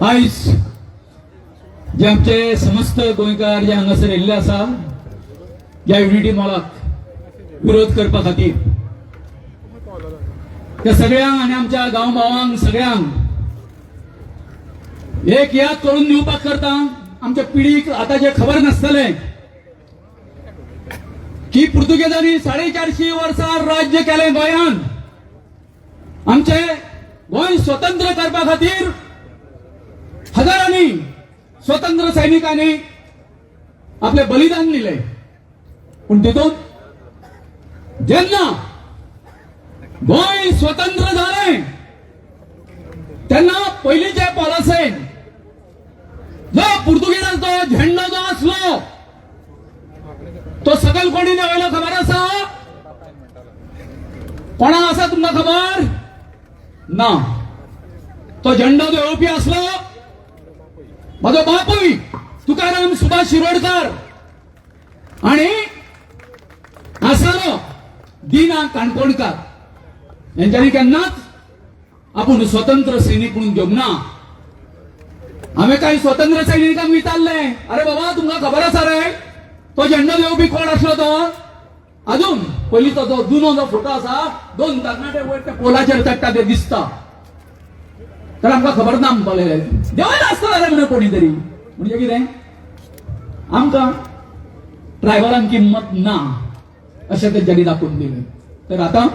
आयज जे आमचे समस्त गोंयकार जे हांगासर येयल्ले आसा ह्या युनिटी मॉलाक विरोध करपा खातीर, त्या सगळ्यांक आनी आमच्या गांव भावांक सगळ्यांक एक याद करून दिवपाक करता. आमच्या पिढीक आतां जे खबर नासतलें की पुर्तुगेजांनी 450 वर्सां राज्य केलें गोंयान. आमचे गोंय स्वतंत्र करपा खातीर हजारांनी स्वतंत्र सैनिकांनी आपले बलिदान दिले. पूण तितून जेन्ना गोंय स्वतंत्र जालें तेन्ना पयलींचे पॉलिसीन जो पुर्तुगेजांचो झेंडो जो आसलो तो सकयल कोणी देंवयलो, खबर आसा कोणाक? आसा तुमकां खबर ना? तो झेंडो देंवोवपी आसलो म्हजो बापूय तुकाराम सुभाष शिरोडकर आणि आसलो दिना काणकोणकर. यांच्यानी केन्नाच आपूण स्वतंत्र सैनिक म्हणून घेवंक ना. हांवें काही स्वतंत्र सैनिकांक विचारलें, अरे बाबा, तुमकां खबर आसा रे तो झेंडो देंवपी कोण आसलो तो? अजून पयलींचो जो जुनो जो फोटो आसा, दोन तरणाटे वयर त्या पोलाचेर चडटा ते दिसता. तर आमकां खबर ना म्हणपाले, देंवयला आसतलो रे म्हणून कोणी तरी. म्हणजे कितें, आमकां ड्रायव्हरांक किंमत ना अशें तेंच्यांनी दाखोवन दिलें. तर आतां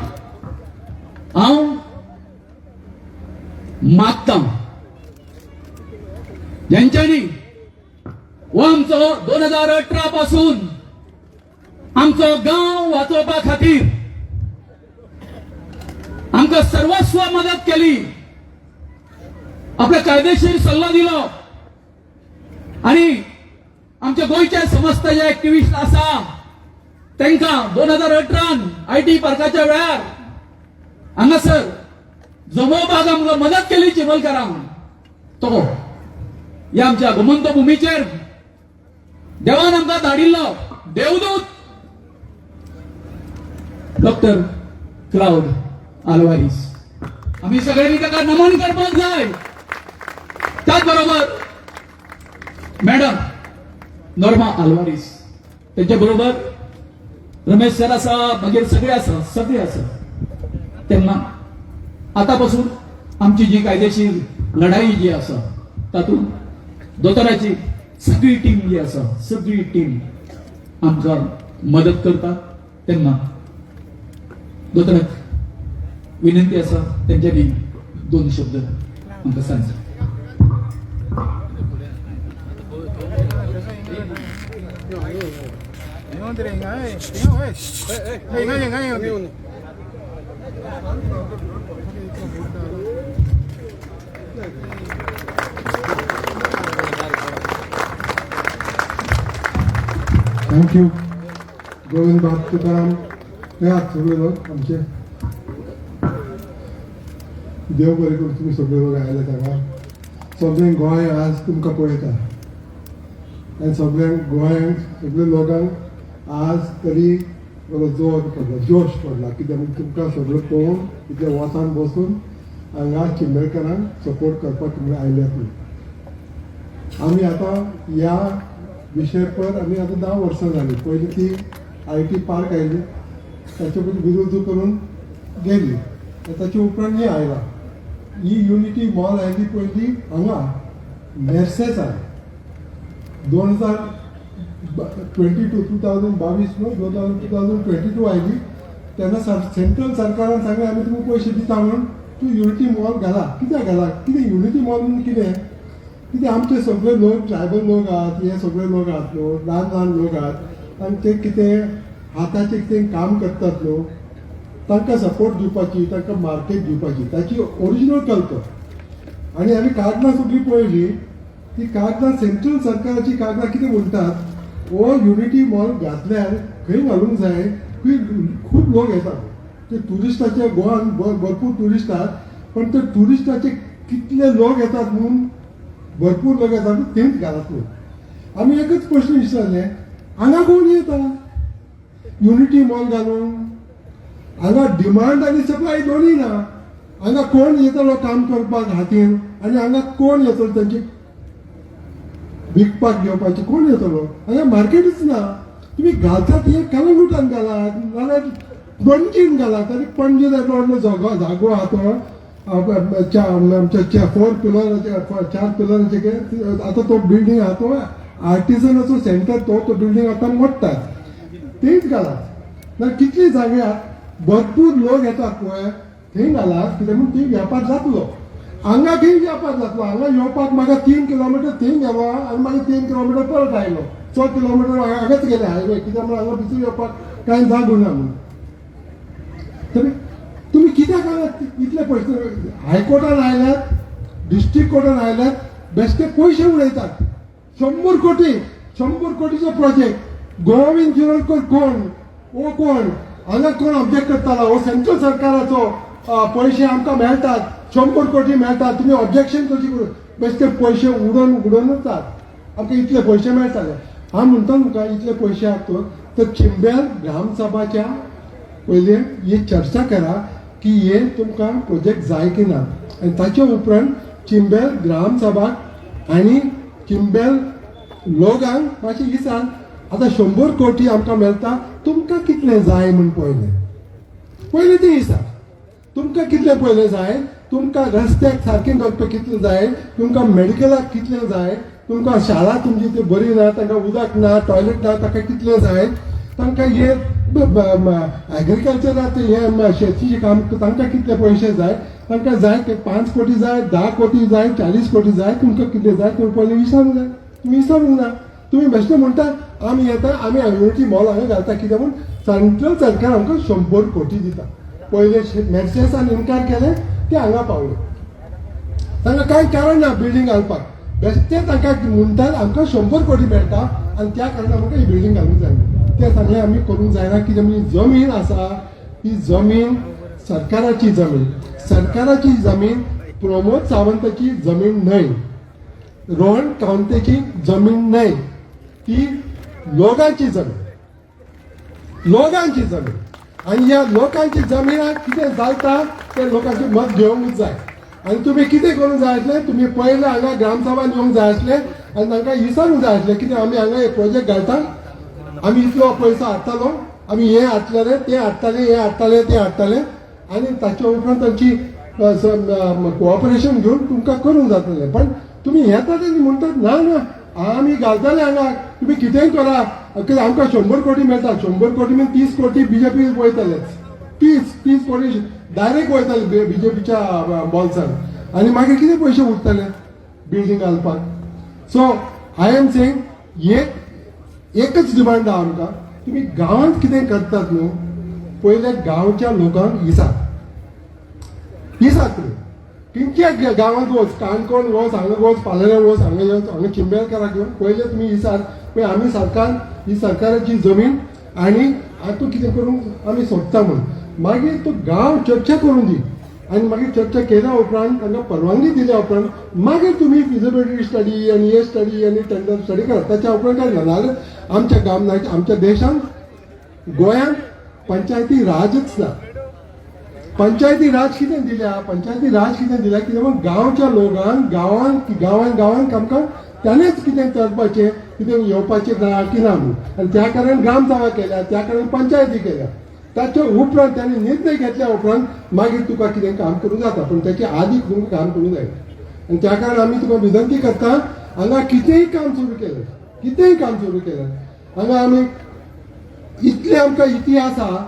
हांव मागतां, ज्यांच्यांनी हो आमचो 2018 पासून आमचो गांव वाचोवपा खातीर आमकां सर्वस्व मदत केली, आपले कायदेशीर सल्लो दिलो आणि आमच्या गोंयचे समस्त जे एक्टिविस्ट आसा तांकां 2018 IT पार्काच्या वेळार हांगासर जमोवपाक आमकां मदत केली चिमलकारांक, तो ह्या आमच्या गोमंत भुमीचेर देवान आमकां धाडिल्लो देवदूत डॉक्टर क्लाउड आल्वारीस, आमी सगळ्यांनी ताका नमन करपाक जाय. त्याच बरोबर मॅडम नॉर्मा आल्वारीस, त्यांच्या बरोबर रमेश सर आसा, मागीर सगळे आसा, सगळे आसा. तेन्ना आतांपासून आमची जी कायदेशीर लढाई जी आसा तातूंत दोतोराची सगळी टीम जी आसा, सगळी टीम आमकां मदत करता. तेन्ना दोतोराक विनंती आसा, तेंच्यांनी दोन शब्द आमकां सांगचे. Thank you Govind बाब तुकाराम. येयात सगळे लोक आमचे. देव बरें करूं, तुमी सगळे लोक आयले हांगा. सगळें गोंय आज तुमकां पळयता आनी सगळ्यांक गोंयांक, सगळे लोकांक आज तरी बरो जोर पडला, जोश पडला. कित्याक म्हणजे तुमकां सगळें पळोवन इतल्या वोतान बसून हांगा चिंबलकारांक सपोर्ट करपाक तुमी आयल्यात न्ही. आमी आतां ह्या विशय पर आमी आतां 10 वर्सां जालीं. पयलीं ती IT park आयली, ताचे पयलीं विरोध करून गेली. ताचे उपरांत हें आयलां, ही युनिटी मॉल आयली पयलीं हांगा मेर्सेसान 2022, 2022 न्हू, 2022 आयली. तेन्ना सेंट्रल सरकारान सांगलें, आमी तुमकां पयशे दिता म्हणून तूं युनिटी मॉल घाला. कित्याक घाला? कितें युनिटी मॉल म्हणून कितें? कितें आमचे सगळे लोक ट्रायबल लोक आहात, हे सगळे लोक आहात न्हू, ल्हान ल्हान लोक आहात आनी ते कितें हाताचें कितें काम करतात न्हू, तांकां सपोर्ट दिवपाची, तांकां मार्केट दिवपाची ताची ओरिजिनल कल्पना. आनी आमी कागदां सगळीं पळयली, ती कागदां सेंट्रल सरकाराची कागदां कितें म्हणटात, हो युनिटी मॉल घातल्यार खंय घालूंक जाय, खंय खूब लोक येतात. ते ट्युरिस्टाचे गोवान भरपूर ट्युरिस्ट आहात, पण ते ट्युरिस्टाचे कितले लोक येतात म्हणून भरपूर लोक येतात तेंच घालात न्हू. आमी एकच प्रश्न विचारले, हांगा कोण येता युनिटी मॉल घालून? हांगा डिमांड आनी सप्लाय दोनूय ना. हांगा कोण येतलो काम करपाक हातीन आनी हांगा कोण येतलो तांची विकपाक घेवपाची कोण येतलो? हांगा मार्केटूच ना. तुमी घालतात हे कलंगुटान घालात नाल्यार पणजीन घालात. आनी पणजे व्हडलो जागो जागो आहा तो आमच्या फोर पिलराचे, चार पिलराचे. आतां तो बिल्डींग आहा तो आर्टिजनाचो सेंटर, तो तो बिल्डींग आतां मोडटात, तेच घालात. ना कितले जागे आहात, भरपूर लोक येतात पळय, थंय घालात. कित्याक म्हूण थंय व्यापार जातलो. हांगा खंय व्यापार जातलो? हांगा येवपाक म्हाका 3 किलोमिटर थंय गेलो आनी मागीर 3 किलोमिटर परत आयलो. 6 किलोमिटर हांगाच गेले हायवे. कित्याक म्हूण हांगा भितर येवपाक कांय जागो ना म्हणून. तर तुमी कित्याक हांगा इतले पयशे हायकोर्टान आयल्यात, डिस्ट्रिक्ट कोर्टान आयल्यात, बेश्टे पयशे उडयतात. 100 कोटी, 100 कोटीचो प्रोजेक्ट. गोविंद शिरोडकर कोण? हो कोण? हांगा कोण ऑब्जेक्ट करतालो? हो सेंट्रल सरकाराचो पयशे आमकां मेळटात, 100 कोटी मेळटात, तुमी ऑब्जेक्शन कशी करू? बेश्टे पयशे उडोवन उडोवन आमकां इतले पयशे मेळटाले. हांव म्हणटा तुमकां, इतले पयशे आहात तर चिंबेल ग्रामसभाच्या पयले ही चर्चा करा की हे तुमकां प्रोजेक्ट जाय की ना. आनी ताचे उपरांत चिंबेल ग्रामसभाक आनी चिंबेल लोकांक मातशें विचार, आतां 100 कोटी आमकां मेळटा, तुमकां कितलें जाय म्हूण. पयलें पयलें तें विचार, तुमकां कितलें पयलें जाय, तुमकां रस्त्याक सारकें करपाक कितलें जाय, तुमकां मेडिकलाक कितलें जाय, तुमकां शाळा तुमची ती बरी ना, तांकां उदक ना, टॉयलेट ना, ताका कितलें जाय, तांकां हे एग्रीकल्चराक हे शेतीचें काम तांकां कितले पयशे जाय, तांकां जाय ते 5 कोटी जाय, 10 कोटी जाय, 40 कोटी जाय, तुमकां कितले जाय तुमी पयलीं विचारूंक जाय. तुमी विचारूंक ना. तुमी बेश्टे म्हणटा आमी येता, आमी युनिटी मॉल हांगा घालता, कित्याक म्हूण सेंट्रल सरकार आमकां 100 कोटी दिता. पयले मेर्सेसान इन्कार केले, ते हांगा पावले. तांकां कांय कारण ना बिल्डींग घालपाक. बेश्टे तांकां म्हणटात आमकां 100 कोटी मेळटा आनी त्या कारणान आमकां ही बिल्डींग घालूंक जाय. ते सांगलें आमी करूंक जायना, कित्याक म्हणजे जमीन आसा ती जमीन सरकाराची जमीन. सरकाराची जमीन, प्रमोद सावंताची जमीन न्हय, रोहन कामतेची जमीन न्हय, ती लोकांची जमीन, लोकांची जमीन. आनी ह्या लोकांची जमिनाक कितें जाता तें लोकांचें मत घेवंकूच जाय. आनी तुमी कितें करूंक जाय आसलें, तुमी पयलें हांगा ग्रामसभान येवंक जाय आसलें आनी तांकां विचारूंक जाय आसलें, कितें आमी हांगा हे प्रोजेक्ट घालता, आमी इतलो पयसो हाडटालो, आमी हें हाडटले, तें हाडटाले, हें हाडटाले, तें हाडटाले, आनी ताच्या उपरांत तांची कोऑपरेशन घेवन तुमकां करूंक जातलें. पण तुमी येतात आनी म्हणटात ना ना, आमी घालतले हांगा, तुमी कितेंय करा, कित्याक आमकां 100 कोटी मेळटा. 100 कोटी म्हणजे 30 कोटी बीजेपी वयतलेच, 30 30 कोटी डायरेक्ट वयतले बीजेपीच्या बॉल्सान. आनी मागीर कितें पयशे उरतले बिल्डींग घालपाक? सो I am saying, एक एकच डिमांड आहा आमकां, तुमी गांवांत कितें करतात न्हू, पयले गांवच्या लोकांक विचार, विचार. तुमी खंयच्या गांवांत वच, काणकोण वच, हांगा वच, पालयणा वच, हांगा वच, हांगा चिंबेलकाराक येवन पयले तुमी विचार, पळय आमी सरकार ही सरकाराची जमीन आनी हातूंत कितें करूंक आमी सोदता म्हूण. मागीर तो गांव चर्चा करूं दी आनी मागीर चर्चा केल्या उपरांत, तांकां परवानगी दिल्या उपरांत मागीर तुमी फिजिबिलिटी स्टडी आनी हे स्टडी आनी टेंडर स्टडी करा. ताच्या उपरांत काय ना, नाजाल्यार आमच्या गांवांत, आमच्या देशांत, गोंयांत पंचायती राजच ना. पंचायती राज कितें दिल्या? पंचायती राज कितें दिल्या? कितें म्हूण गांवच्या लोकांक गांवांत गांवांत गांवांत आमकां ताणेंच कितें करपाचें, कितें येवपाचें ना की ना म्हणून. आनी त्या कारणान ग्रामसभा केल्या, त्या कारणान पंचायती केल्या. ताच्या उपरांत ताणें निर्णय घेतल्या उपरांत मागीर तुका कितें काम करूंक जाता, पूण त्याच्या आदी तुमकां काम करूंक जायना. आनी त्या कारणान आमी तुका विनंती करता, हांगा कितेंय काम सुरू केलें, कितेंय काम सुरू केलें, हांगा आमी इतले आमकां इतिहास आहा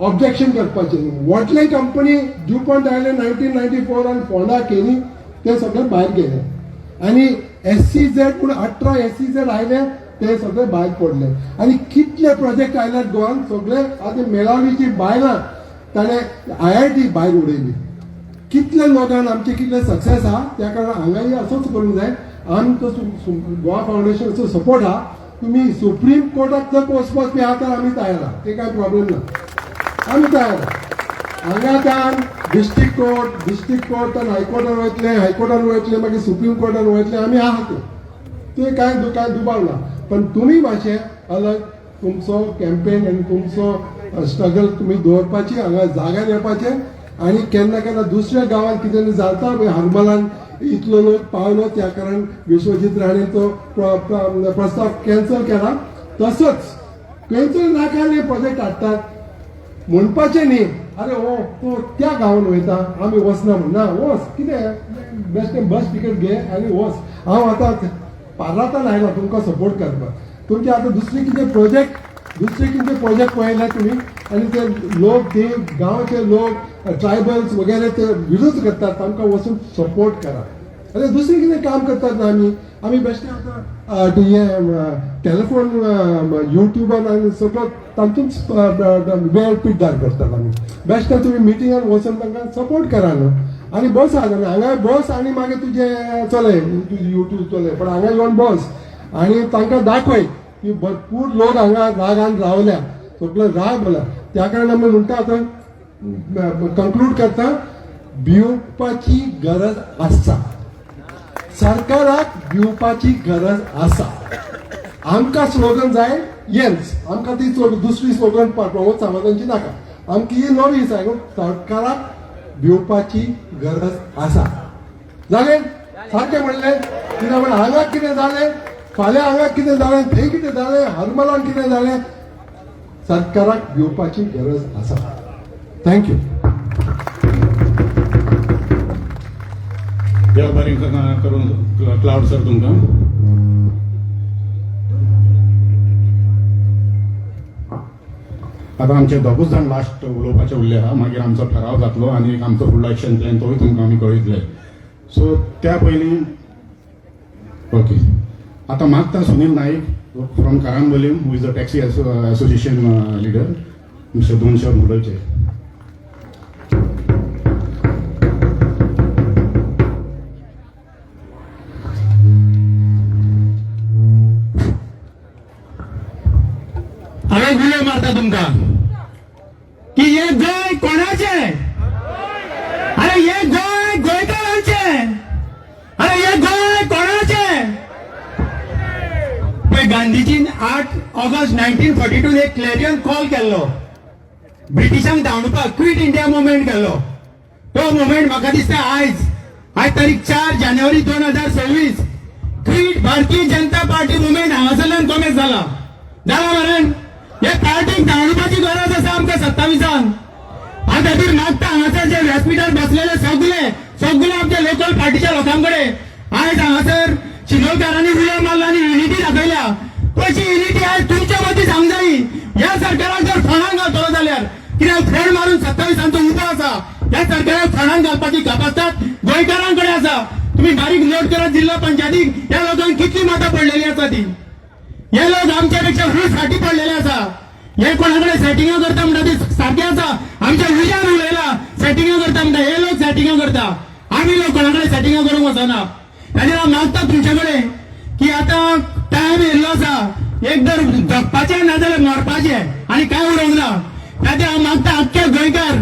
ऑब्जेक्शन करपाचें. व्हडले कंपनी ड्युपॉन्ट आयले 1994 आनी फोंडा केली, ते सगळे भायर गेले. आनी एसईझेड पूण 18 एसईझेड आयले, ते सगळे भायर पडले. आनी कितले प्रोजेक्ट आयल्यात गोवान सगळे. आतां मेळावीची बायलां ताणें आयआयटी भायर उडयली. कितले लोकांक आमचे कितले सक्सेस आहा. त्या कारणान हांगाय असोच करूंक जाय. आमचो गोवा फावंडेशनाचो सपोर्ट आहा. तुमी सुप्रीम कोर्टाक जर वचपाक बी आहा तर आमी तयार आहा, ते कांय प्रॉब्लेम ना, आमी तयार आहा. हांगाच्यान डिस्ट्रिक्ट कोर्ट, डिस्ट्रिक्ट कोर्टान हायकोर्टान वयतले, हायकोर्टान वयतले, मागीर सुप्रीम कोर्टान वयतले, आमी आहा. ते ते कांय कांय दुबाव ना. पण तुमी मातशें अलग तुमचो कॅम्पेन आनी तुमचो स्ट्रगल तुमी दवरपाची, हांगा जाग्यार येवपाचें. आनी केन्ना केन्ना दुसऱ्या गांवांत कितें जाता पळय, हरमलान इतलो लोक पावलो, त्या कारण विश्वजीत राणे तो प्रस्ताव कॅन्सल केला. तसोच खंयचोय नाका प्रोजेक्ट हाडटात म्हणपाचें न्ही, अरे हो तो त्या गांवान वयता, आमी वचना म्हण ना, वच, कितें बेश्टें बस टिकेट घे आनी वच. हांव आतां पार्लातान आयला तुमकां सपोर्ट करपाक. तुमचे आतां दुसरे कितें प्रोजेक्ट, दुसरे कितें प्रोजेक्ट पळयले तुमी आनी ते लोक, ते गांवचे लोक, ट्रायबल्स वगैरे ते विरोध करतात, तांकां वचून सपोर्ट करा. आनी दुसरें कितें काम करतात ना आमी, आमी बेश्टे आतां हें टेलिफोन युट्यूबार आनी सगळो तातूंत वेळ पिड्ड्यार करतात आमी. बेश्टे तुमी मिटिंगान वचून तांकां सपोर्ट करा न्हू, आनी बस आनी हांगा बस आनी मागीर तुजें चलय, तुजें युट्यूब चलय, पण हांगा येवन बस आनी तांकां दाखय की भरपूर लोक हांगा रागान रावल्या, सगळो राग जाला. त्या कारणान आमी म्हणटा, आतां कंक्लूड करता, भिवपाची गरज आसा, सरकाराक भिवपाची गरज आसा. आमकां स्लोगन जाय येन्स, आमकां ती दुसरी स्लोगन प्रमोद सावंतांची नाका, आमकां ही नवी जाय. सरकाराक भिवपाची गरज आसा. जालें सारकें म्हणलें. कित्याक म्हण हांगा कितें जालें, फाल्यां हांगा कितें जालें, थंय कितें जालें, हरमलान कितें जालें, सरकाराक भिवपाची गरज आसा. Thank you. देव बरें करून क्लावड सर तुमकां. आतां आमचे दोगूच जाण लास्ट उलोवपाचे उरले आहा, मागीर आमचो ठराव जातलो आनी एक आमचो फुडलो एक्शन प्लॅन तोय तुमकां आमी कळयतले. सो त्या पयलीं ओके, आतां मागता Sunil Naik from Carambolim, who is the taxi association leader, mister दोन शब्द उलोवचे. हांवें उलो मारता तुमकां की हे गोंय कोणाचें? अरे हे गोंय गोंयकारांचें. अरे हे गोंय कोणाचें? पळय, गांधीजीन 8 ऑगस्ट 1942 एक क्लॅरियन कॉल केल्लो ब्रिटिशांक धांवडुपाक, क्विट इंडिया मुवमेंट केल्लो. तो मुवमेंट म्हाका दिसता आयज, आयज तारीख 4 जानेवारी 2026, quit Bharatiya Janata party movement हांगासरल्यान कोमेस जाला. जाला मरण हे पार्टीक धांवडुपाची गरज आसा आमकां 27. हांव खातीर मागता हांगासर जे व्यासपिठार बसलेले सगळे, सगळे आमच्या लोकल पार्टीच्या लोकां कडेन, आयज हांगासर शिनोलकारांनी उलो मारला आनी युनिटी दाखयल्या, तशी युनिटी आयज तुमच्या मदीं जावंक जाय. ह्या सरकाराक जर फोंडान घालतलो जाल्यार, कित्याक फोंड मारून 27 उबो आसा, ह्या सरकाराक फोंडान घालपाची कपासतात गोंयकारां कडेन आसा. तुम्ही बारीक नोट करा, जिल्हा पंचायतीक ह्या लोकांक कितली मतां पडलेली आसा ती. हे लोक आमच्या पेक्षा ऊस फाटी पडलेले आसा. हे कोणा कडेन सेटिंगां करता म्हणटा ते सारके आसा. आमच्या उज्यान उलयला, सेटिंगां करता म्हणटा. हे लोक सेटिंगां करता, आमी लोक कोणा कडेन सेटिंगां करूंक वचना. ताचेर हांव मागता तुमचे कडेन की आतां टायम येयल्लो आसा, एक तर जगपाचें नाजाल्यार मरपाचें, आनी कांय उरोवंक ना. ताचेर हांव मागता आख्खे गोंयकार,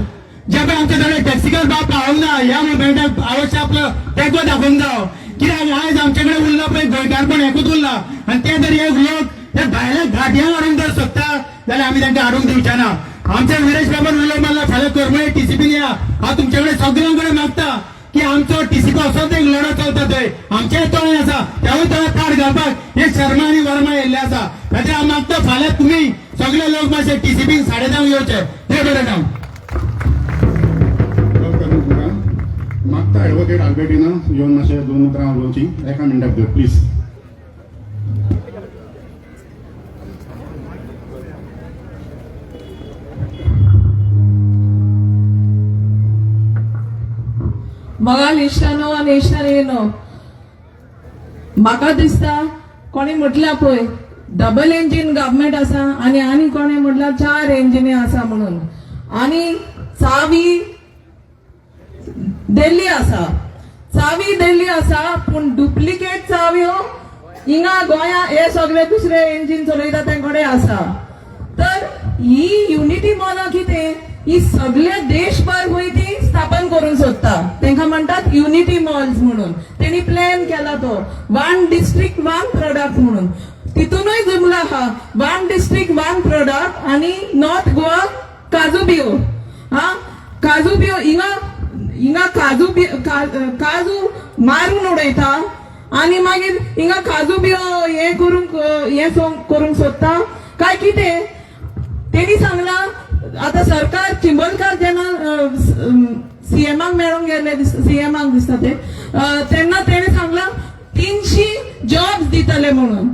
जे पळय आमचे थोडे टॅक्सीकार बाब पावोंक ना, ह्या मुवमेंटाक अवश्य आपलो तेंको दाखोवंक जावो. कित्याक आयज आमचे कडेन उरला पळय गोंयकारपण एकूच उरला, आनी ते जर हे लोक ते भायल्या घाटयांक हाडूंक जर सोदता जाल्यार आमी तांकां हाडूंक दिवचे ना. आमच्या विरेश बाबान उलो मारला, फाल्यां करमळे टीसीपीन या. हांव तुमचे कडेन सगळ्यां कडेन मागता की आमचो टीसीपी असोच एक लढो चलता, थंय आमचेय तळें आसा, तेवूय तळ्यात ताट घालपाक हे शर्मा आनी वर्मा येयल्ले आसा. ताचेर हांव मागता फाल्यां तुमी सगळे लोक मातशे टीसीपीन 10:30 येवचे. ते बरें जावं. देव करूं तुमकां. मागता एडवोकेट आल्बर्टिना येवन मातशें दोन उतरां उलोवची, एका मिनटाक भितर प्लीज. मोगाल इश्टानो आनी इश्टानीनो, म्हाका दिसता कोणी म्हटल्या पळय डबल इंजीन गव्हर्मेंट आसा, आनी आनी कोणी म्हटल्यार 4 इंजिनी आसा म्हणून, आनी चावी दिल्ली आसा, चावी दिल्ली आसा, पूण डुप्लिकेट चावयो हिंगा गोंया हे सगळे दुसरे इंजीन चलयता ते कडेन आसा. तर ही युनिटी मॉलां कितें, ही सगळे देशभर खंय ती स्थापन करूंक सोदता, तांकां म्हणटात युनिटी मॉल्स म्हणून. तेणी प्लॅन केला तो वन डिस्ट्रिक्ट वन प्रोडक्ट म्हणून, तितूनय जुमला आहा वन डिस्ट्रिक्ट वन प्रोडक्ट आनी नॉर्थ गोवा काजू बियो. हा, काजू बियो हिंगा हिंगा काजू काजू मारून उडयता आनी मागीर हिंगा काजू बियो हे करूंक हे करूंक सोदता काय कितें. तेणी सांगला आतां सरकार चिंबलकार जेन्ना सीएमाक मेळोंक गेले, सीएमाक दिसता ते, तेन्ना तेणे सांगला 300 जॉब्स दितले म्हणून.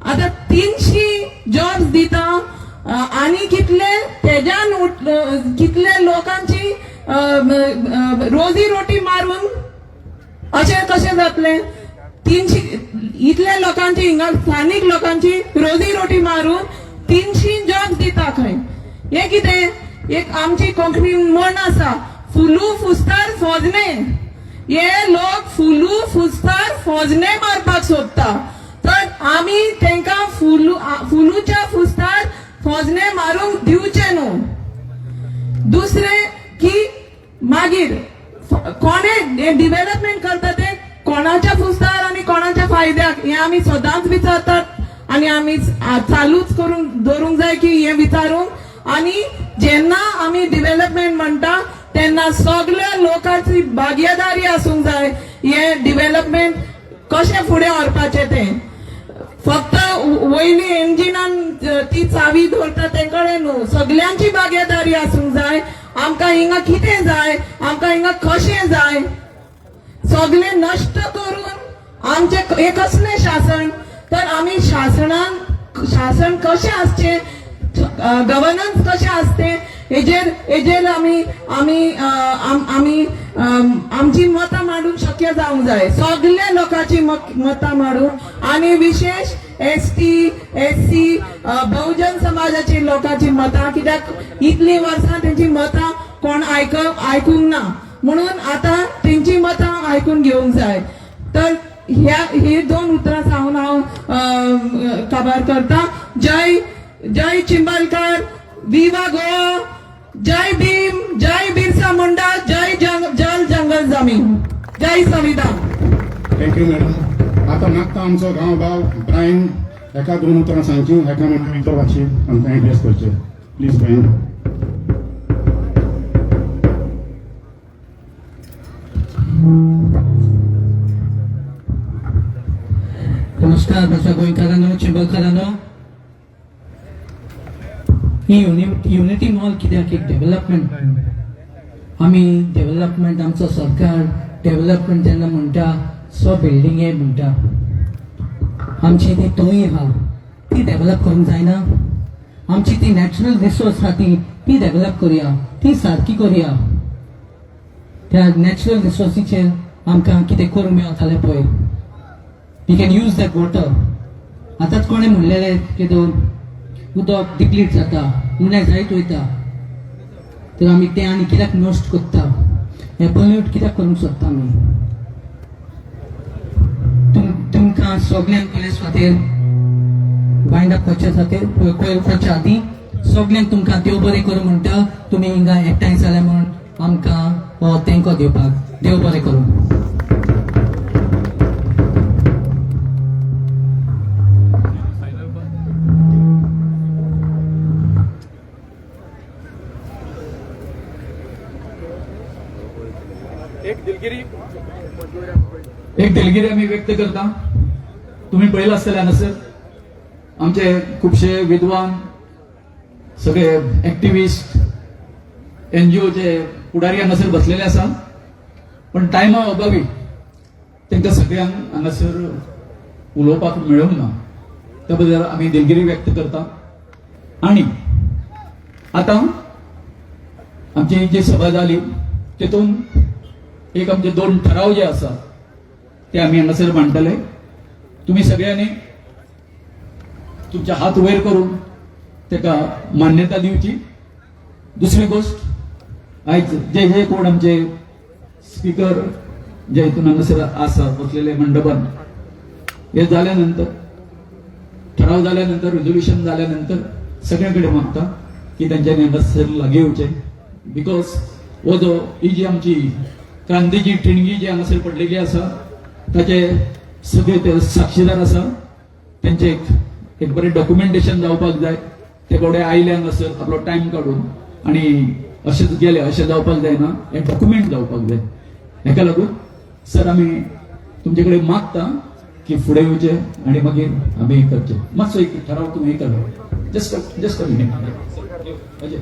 आतां 300 जॉब्स दिता आनी कितले तेज्यान कितले लोकांची रोजी रोटी मारून अशें कशें जातलें. 300 इतले लोकांची हिंगा स्थानीक लोकांची रोजी रोटी मारून 300 जॉब्स दिता खंय. हें कितें एक आमची कोंकणी म्हण आसा, फुलू फुस्तार फोजने. हे लोक फुलू फुस्तार फोजने मारपाक सोदता, तर आमी तांकां फुलूच्या फुस्तार फोजने मारूंक दिवचे न्हू. दुसरें की मागीर कोणे डिवेलपमेंट करता ते कोणाच्या फुस्तार आनी कोणाच्या फायद्याक हें आमी सदांच विचारतात आनी आमी चालूच करूंक दवरूंक जाय की हें विचारूंक. आनी जेन्ना आमी डिवेलपमेंट म्हणटा तेन्ना सगळ्या लोकांची भागीदारी आसूंक जाय. हें डिवेलपमेंट कशें फुडें व्हरपाचें तें फक्त वयली इंजिनान ती चावी धरता ते कडेन न्हू, सगल्यांची भागीदारी आसूंक जाय. आमकां हिंगा कितें जाय, आमकां हिंगा कशें जाय, सगळें नश्ट करून आमचें हें कसलें शासन. तर आमी शासनान शासन कशें आसचें, गवर्नन्स कशें आसचें हेजेर हेजेर आमी आमी आमी आमची मतां मांडूंक शक्य जावंक जाय. सगल्या लोकांची मतां मांडून आनी विशेश ST SC बहुजन समाजाची लोकांची मतां, कित्याक इतलीं वर्सां तेंची मतां कोण आयकूंक ना, म्हणून आतां तेंची मतां आयकून घेवंक जाय. तर ह्या ही दोन उतरां सांगून हांव काबार करता. जय जय चिंबलकर, विवा गोवा, जय भीम, जय बिरसा मुंडा, जय जल जंगल जमीन, जय संविधान. Thank you madam. आतां मागता आमचो गांव भाव ब्रायन एका दोन उतरां सांगची, एका म्हणटा भाशेन आमकां एड्रेस करचे प्लीज ब्रायन. नमस्कार म्हज्या गोंयकारांनो, चिंबलकारांनो. ही युनिटी मॉल कित्याक एक डेव्हलपमेंट. आमी डेव्हलपमेंट, आमचो सरकार डेव्हलपमेंट जेन्ना म्हणटा सो बिल्डिंगे म्हणटा, आमची ती तोंय आहा ती डेव्हलप करूंक जायना. आमची ती नॅचरल रिसोर्स आहा ती डेव्हलप करुया, ती सारकी करुया. त्या नॅचरल रिसोर्सीचेर आमकां कितें करूंक मेळटलें पळय. We can use that water. आतांच कोणें म्हणलेलें की दोन उदक डिप्लीट जाता, उणें जायत वयता, तर आमी तें आनी कित्याक नश्ट करता, हें पोल्यूट कित्याक करूंक सोदता आमी. तुमकां सगल्यांक पयले सुवातेर वायंड अप करच्या खातीर करच्या आदीं सगल्यांक तुमकां देव बरें करूं म्हणटा. तुमी हिंगा एकठांय जाले म्हूण आमकां हो तेंको दिवपाक देव बरें करूं. एक दिलगिरी आमी व्यक्त करता. तुम्ही पळयला आसतले हांगासर आमचे खुबशे विद्वान, सगळे एक्टिविस्ट, एनजीओचे फुडारी हांगासर बसलेले आसा, पण टायमा अभावी तांकां सगळ्यांक हांगासर उलोवपाक मेळूंक ना, त्या बद्दल आमी दिलगिरी व्यक्त करता. आनी आतां आमची जी सभा जाली तेतून एक आमचे दोन ठराव जे आसा ते आमी हांगासर मांडटले. तुमी सगळ्यांनी तुमचे हात वयर करून ताका मान्यता दिवची. दुसरी गोश्ट, आयज जे जे कोण आमचे स्पिकर जे हितून हांगासर आसा बसलेले मंडपान, हे जाल्या नंतर, ठराव जाल्या नंतर, रेजोल्युशन जाल्या नंतर सगळ्यां कडेन मागता की तेंच्यांनी हांगासर लागीं येवचें, because हो जो ही जी आमची क्रांतीची ठिणगी जी हांगासर पडलेली आसा ताचे सगळे ते साक्षीदार आसा. तेंचे एक बरें डॉक्युमेंटेशन जावपाक जाय. ते गोडे आयले हांगासर आपलो टायम काडून आनी अशें गेले, अशें जावपाक जायना. हें डॉक्युमेंट जावपाक जाय. हेका लागून सर, आमी तुमचे कडेन मागता की फुडें येवचे आनी मागीर आमी हें करचें. मातसो एक ठराव तुमी हे करा. Just just a minute, Ajay.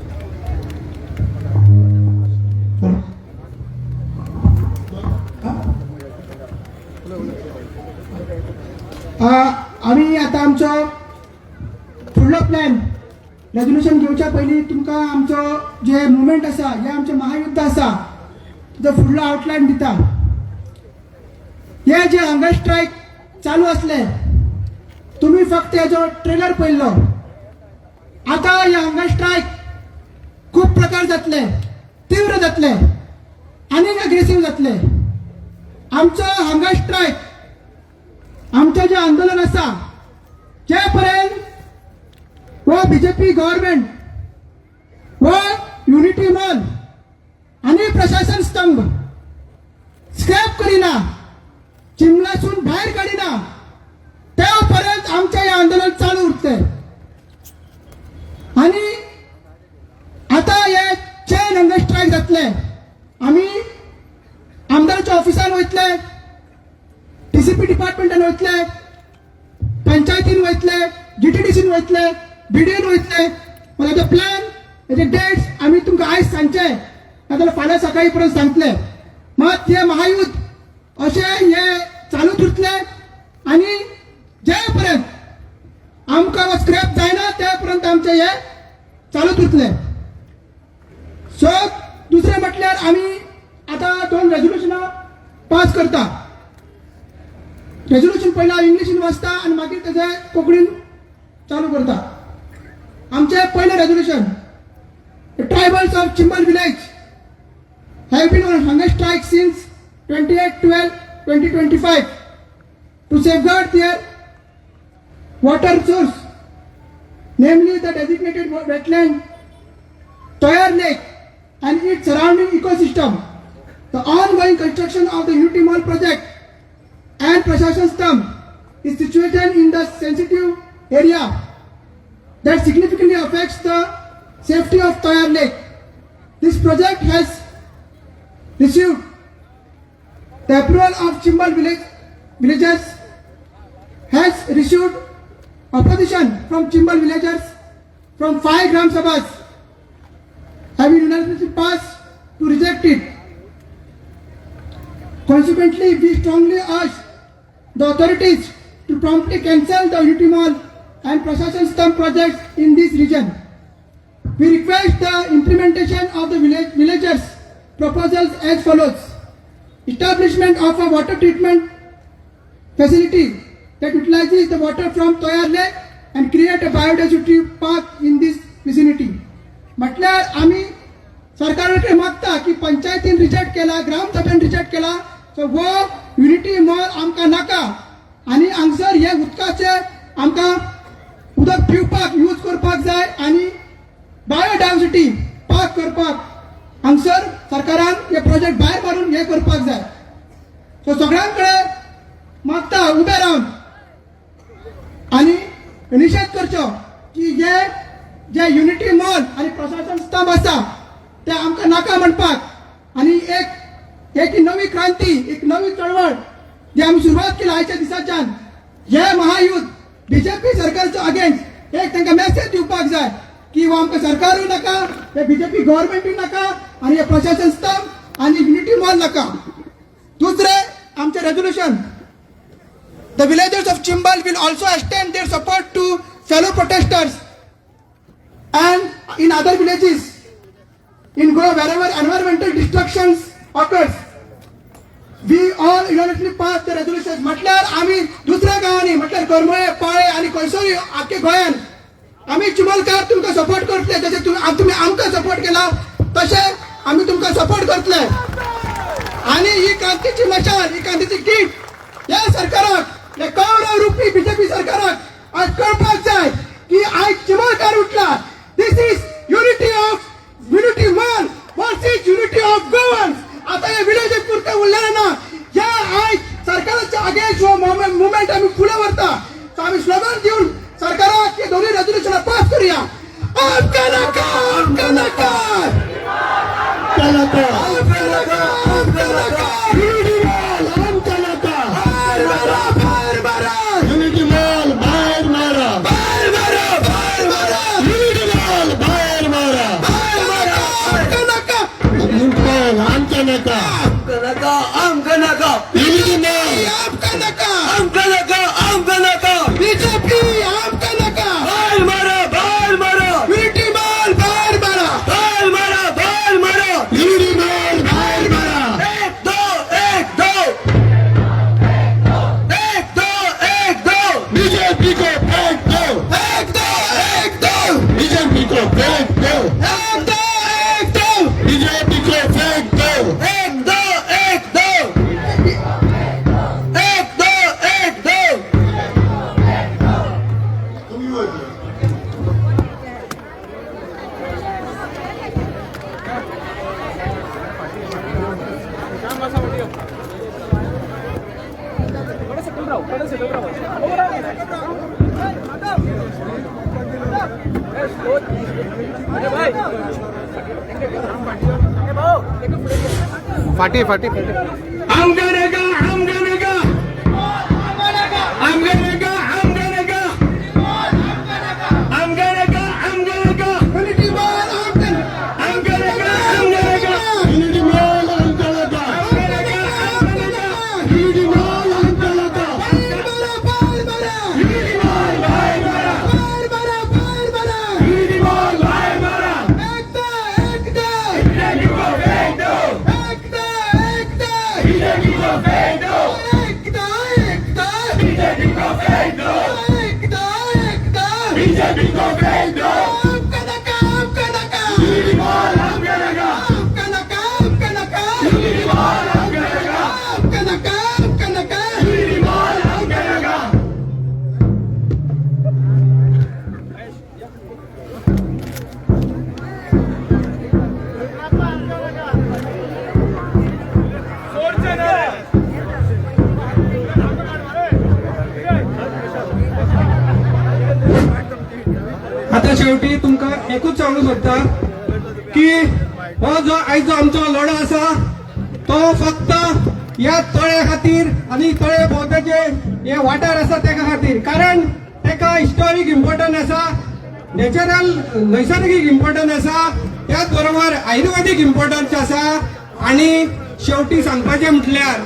आमी आतां आमचो फुडलो प्लॅन रेजोल्युशन घेवच्या पयलीं तुमकां आमचो जे मुवमेंट आसा, हे आमचें महायुद्ध आसा, तेजो फुडलो आउटलायन दिता. हे जे हंगर स्ट्रायक चालू आसले, तुमी फक्त हेजो ट्रेलर पळयल्लो. आतां हे हंगर स्ट्रायक खूब प्रकार जातले, तीव्र जातले आनीक अग्रेसीव जातले. आमचो हंगर स्ट्रायक, आमचें जें आंदोलन आसा, जे पर्यंत हो बीजेपी गव्हर्मेंट हो युनिटी मॉल आनी प्रशासन स्तंभ स्क्रॅप करिना, चिंबलासून भायर काडिना, त्या पर्यंत आमचें हें आंदोलन चालू उरतलें. आनी आतां हे चेन हंगर स्ट्रायक जातले. आमी आमदाराच्या ऑफिसान वयतले, टीसीपी डिपार्टमेंटान वयतले, पंचायतीन वयतले, जीटीडीसीन वयतले, बीडीएन वयतले. ताजो प्लॅन, तेजे डेट्स आमी तुमकां आयज सांगचे नाजाल्यार फाल्यां सकाळी पर्यंत सांगतले. मात हे महायुद्ध अशें हे चालूच उरतले आनी जे पर्यंत आमकां स्क्रॅप जायना त्या पर्यंत आमचें हे चालूच उरतलें. सो दुसरें म्हटल्यार आमी आतां दोन रेजोल्युशनां पास करता. रेजोल्युशन पयलीं हांव इंग्लिशीन वाचता आनी मागीर तेजें कोंकणीन चालू करता. आमचें पयलें resolution: The tribals of Chimbel village have been on hunger strike since 28/12/2025 to safeguard their water source, namely the designated wetland Toyar Lake and its surrounding ecosystem. The ongoing construction of the Unity Mall project and Prashasan Stambh is situated in the sensitive area that significantly affects the safety of Toyar Lake. This project has received the approval of Chimbel village villagers, has received opposition from Chimbel villagers from five Gram Sabhas, having unanimously passed to reject it. Consequently, we strongly urge the authorities to promptly cancel the Unity Mall and Prashasan Stambh projects in this region. We request the implementation of the villagers' proposals as follows. Establishment of a water treatment facility that utilizes the water from Toyar Lake and create a biodiversity park in this vicinity. म्हटल्यार आमी सरकारा कडेन मागता की पंचायतीन reject केला, ग्रामसभेन reject केला, so हो युनिटी मॉल आमकां नाका आनी हांगसर हे उदकाचे आमकां उदक पिवपाक यूज करपाक जाय आनी बायोडायवर्सिटी पार्क करपाक हांगसर सरकारान हे प्रोजेक्ट भायर मारून हे करपाक जाय. सो सगळ्यां कडेन मागता उबे रावन आनी निशेध करचो की हे जे युनिटी मॉल आनी प्रशासन स्तंभ आसा ते आमकां नाका म्हणपाक. आनी एक एक नवी क्रांती, एक नवी चळवळ जी आमी सुरवात केली आयच्या दिसाच्यान, हे महायुद्ध बीजेपी सरकारच्या अगेन्स्ट एक तांकां मेसेज दिवपाक जाय की हो आमकां सरकारूय नाका, हे बीजेपी गव्हर्मेंटूय नाका आनी हे प्रशासन स्तंभ आनी युनिटी मॉल नाका. दुसरें आमचें resolution: The villagers of Chimbel will also extend their support to fellow protesters and in other villages in Goa wherever environmental destructions occurs. We all unanimously pass the resolutions. म्हटल्यार आमी दुसऱ्या गांवांनी, म्हटल्यार करमळे, पाळे आनी खंयसरूय आख्खे गोंयान आमी चिंबलकार तुमकां सपोर्ट करतले. जशें तुमी आमकां सपोर्ट केला, तशें आमी तुमकां सपोर्ट करतले. आणि ही क्रांतीची मशाल, ही क्रांतीची कीट ह्या सरकाराक, ह्या कौरव रुपी बीजेपी सरकाराक आज कळपाक जाय की आयज चिंबलकार उठला. This is unity of Unity Mall versus unity of Goans. आता हे विलेजीस पुरते उरलेले ना. ह्या आयज सरकाराच्या अगेन्स्ट हो मुवमेंट आमी फुडें व्हरता. सो आमी स्लोगन दिवन सरकाराक हे दोन्ही रेजोल्युशनां पास करूया. आमकां नाका, आमकां नाका. आमकां नाका. आमकां नाका, आमकां नाका. युनिटी मॉल आमकां नाका. आमकां नाका, आमकां नाका. बीजेपी आमकां नाका. भायर मारा, भायर मारा. युनिटी मॉल भायर मारा. भायर मारा, भायर मारा. युनिटी मॉल भायर मारा. एक दो, एक दो, एक दो, एक दो. बीजेपी को फेंक दो. एक दो, एक दो. बीजेपी को फेंक दो. एक दो, एक दो. बीजेपी को फेंक दो. एक दो, एक दो, एक दो, एक दो. आमकां नाका, आमकां नाका, आमकां नाका, आमकां नाका, आमकां नाका, आमकां नाका. युनिटी मॉल आमकां आमकां नाका, आमकां नाका. युनिटी मॉल आमकां नाका. आमकां नाका, आमकां नाका. युनिटी मॉल आमकां नाका. भायर मारा, भायर मारा. युनिटी मॉल भायर मारा. भायर मारा, भायर मारा. युनिटी मॉल भायर मारा. एक दो, एक दो. बीजेपी को फेंक दो. एक दो, एक दो. बीजेपी को फेंक दो. एक दो, एक दो. बीजेपी को फेंक दो. एक दो, एक दो. बीजेपी को फेंक दो. आमकां नाका, आमकां नाका. युनिटी मॉल आमकां नाका. आमकां नाका, आमकां नाका. युनिटी मॉल आमकां नाका. आमकां नाका, आमकां नाका. युनिटी मॉल आमकां नाका. आता शेवटी तुमकां एकूच सांगूंक सोदता की हो जो आयचो आमचो लढो आसा तो फक्त ह्या तळ्या खातीर आनी तळे भोंवतणचे हे वाठार आसा तेका खातीर, कारण तेका हिस्टोरीक इम्पोर्टन्स आसा, नॅचरल नैसर्गीक इम्पोर्टन्स आसा, त्याच बरोबर आयुर्वेदीक इम्पोर्टन्स आसा. आनी शेवटी सांगपाचें म्हटल्यार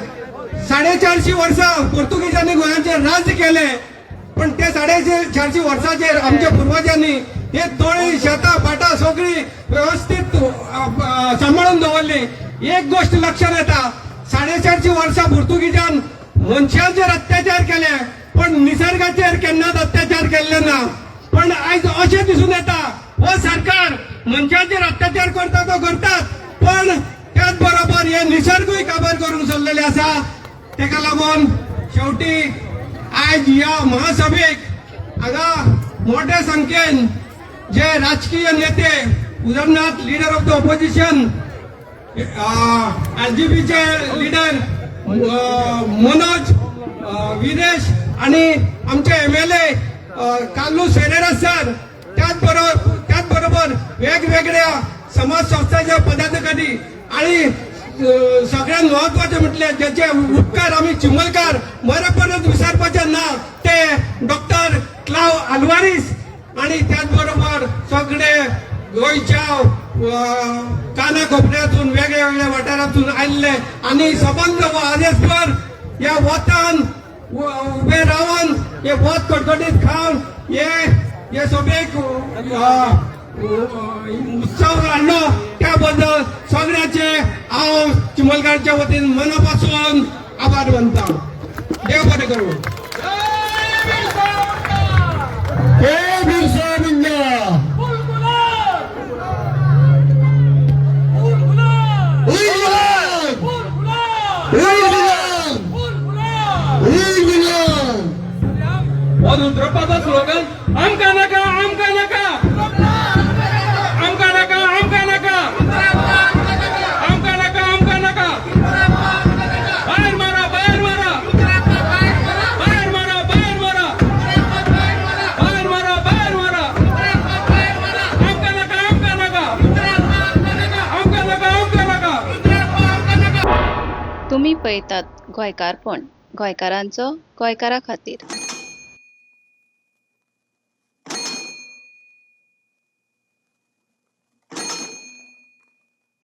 450 वर्सां पोर्तुगीजांनी गोंयाचेर राज्य केलें, पण त्या 450 वर्साचेर आमच्या पुर्वजांनी हे तळी शेतां भाटां सगळीं व्यवस्थीत सांबाळून दवरली. एक गोश्ट लक्षात येता, 450 वर्सां पोर्तुगीजान मनशांचेर अत्याचार केले पण निसर्गाचेर केन्नाच अत्याचार केल्ले ना. पण आयज अशें दिसून येता हो सरकार मनशांचेर अत्याचार करता तो करतात, पण त्याच बरोबर हे निसर्गूय काबार करूंक सोडलेले आसा. तेका लागून शेवटी आयज ह्या महासभेक हांगा मोठ्या संख्येन जे राजकीय नेते, उदाहरणार्थ leader of the opposition एलजीपीचे leader Manoj Viresh आणि आमचे एमएलए कार्लूस फेरेरा सर, त्याच बरोबर वेगवेगळ्या समाज संस्थांचे पदाधिकारी आणि सगळ्यात महत्वाचे म्हटल्यार ज्याचे उपकार आमी चिमलकार मरपर्यंत विसरपाचे ना ते डॉक्टर क्लाव आल्वारीस आणि त्याचबरोबर सगळे गोंयच्या काना कोपऱ्यातून वेगळ्या वेगळ्या वाठारातून आयिल्ले आणि सबंद आदेशभर ह्या वतान उबे रावन हे वत कडकडीत खावन हे हे सभेक उत्सव हाडलो त्याबद्दल सगळ्याचे हांव चिमलकारच्या वतीन मनापासून आभार मानता. देव बरें करूं. जय बिरसा मुंडा. उलगुलान. उलगुलान. उलगुलान. हो धुंद्रपाचो स्लोगन आमकां नाका, आमकां नाका, आमकां नाका, आमकां नाका, आमकां नाका, आमकां नाका. भायर मारा, भायर मारा, भायर मारा, भायर मारा, भायर मारा, भायर मारा. आमकां नाका, आमकां नाका, आमकां नाका, आमकां नाका. तुमी पळयतात गोंयकारपण, गोंयकारांचो गोंयकारा खातीर.